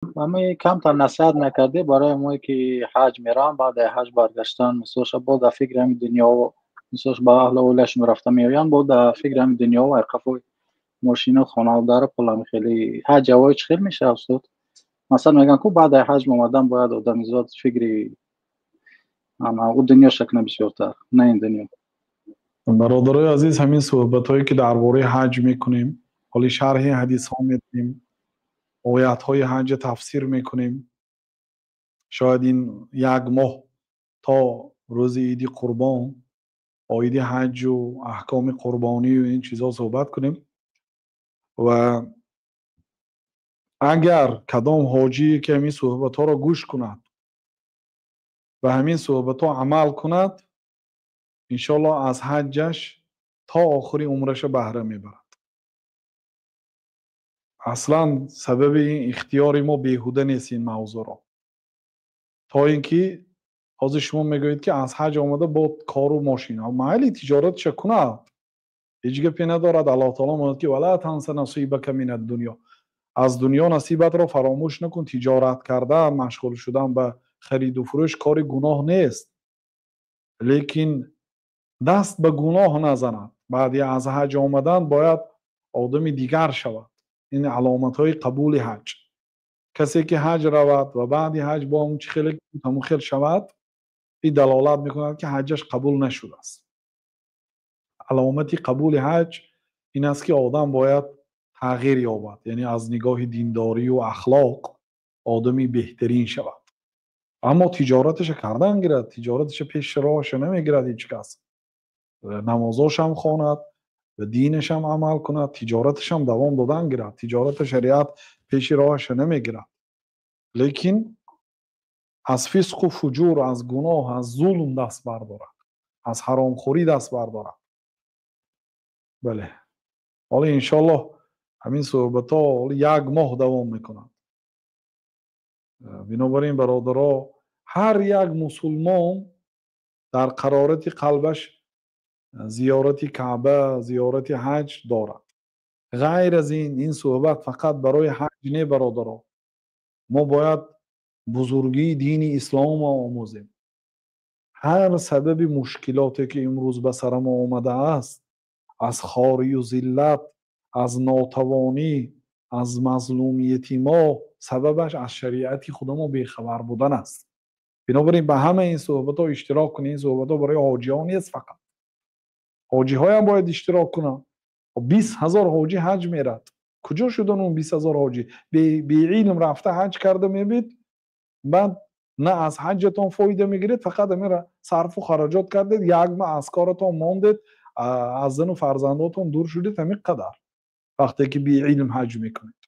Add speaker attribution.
Speaker 1: Ҳамаи камтар насиҳат мекардӣ барои мо, ки ҳаҷ мераванд, баъди ҳаҷ баргаштан, мисолша, бо дар фикри ҳами дунё, мисолш, ба аҳлу оилашон рафта меоянд, бо дар фикри ҳами дунё, қафои мошину хонадару пулам. Хеле ҳаҷ ҳавои чӣ хел мешавад, устод? Масалан, мегӯянд, ку баъди ҳаҷ омадан бояд одамизод фикри ӯ дунёша кунад бисёртар, на ин дунё.
Speaker 2: Бародарои азиз, ҳамин суҳбатҳое, ки дар бораи ҳаҷ мекунем, ҳоли шарҳи ҳадисҳо медиҳем, оятҳои ҳаҷа тафсир мекунем. Шояд ин як моҳ то рӯзи Иди Қурбон оиди ҳаҷу аҳкоми қурбонию ин чизҳо суҳбат кунем. Ва агар кадом ҳоҷие, ки ҳамин суҳбатҳоро гӯш кунад ва ҳамин суҳбатҳо амал кунад, иншоаллоҳ, аз ҳаҷҷаш то охири умраша баҳра мебарад. Аслан сабаби ин ихтиёри мо беҳуда нест ин мавзӯъро, то ин ки ҳозир шумо мегӯед, ки аз ҳаҷ омада бо кору мошина, майли, тиҷоратша кунад, ҳеҷ гапе надорад. Аллоҳ таоло мегӯяд, ки ولا تنس نصيبك من الدنيا, аз дунё насибатро фаромӯш накун. Тиҷорат кардан, машғул шудан ба хариду фурӯш кори гуноҳ нест, лекин даст ба гуноҳ назанад. Баъди аз ҳаҷ омадан бояд одами дигар шавад. Ин аломатҳои қабули ҳаҷ. Касе ки ҳаҷ равад ва баъди ҳаҷ бо ҳамун чи хеле ҳамун хел шавад, ин далолат мекунад, ки ҳаҷаш қабул нашудааст. Аломати қабули ҳаҷ ин аст, ки одам бояд тағйир ёбад, яъне аз нигоҳи диндорию ахлоқ одами беҳтарин шавад. Аммо тиҷораташа кардан гирад, тиҷораташа пеш роҳаша намегирад ҳеҷ кас. Намозошам хонад ва динашам амал кунад, тиҷораташам давом додан гирад. Тиҷората шариат пеши роҳаша намегирад, лекин аз фисқу фуҷур, аз гуноҳ, аз зулм даст бардорад, аз ҳаромхӯрӣ даст бардорад. Бале, ҳоло, иншоаллоҳ, ҳамин суҳбатҳо як моҳ давом мекунад. Бинобар ин, бародаро, ҳар як мусулмон дар қарорати қалбаш зиёрати Каъба, зиёрати ҳаҷ дорад. Ғайр аз ин, ин суҳбат фақат барои ҳаҷ не, бародаро. Мо бояд бузургии дини исломро омӯзем. Ҳар сабаби мушкилоте, ки имрӯз ба сарамо омадааст, аз хорию зиллат, аз нотавонӣ, аз мазлумияти мо, сабабаш аз шариати худамо бехабар будан аст. Бинобар ин ба ҳамаи ин суҳбатҳо иштирок кунед. Ин суҳбатҳо барои ҳоҷиҳо нест фақат, ҳоҷиҳоям бояд иштирок кунанд. 20 000 ҳоҷӣ ҳаҷ мерад. Куҷо шудан он 20 000 ҳоҷӣ? Беилм рафта ҳаҷ карда мебид, баъд на аз ҳаҷатон фоида мегиред, фақат амира сарфу хароҷот кардед, як моҳ аз коратон мондед, аз зану фарзандотон дур шудед. Ҳамин қадар, вақте ки беилм ҳаҷ мекунед.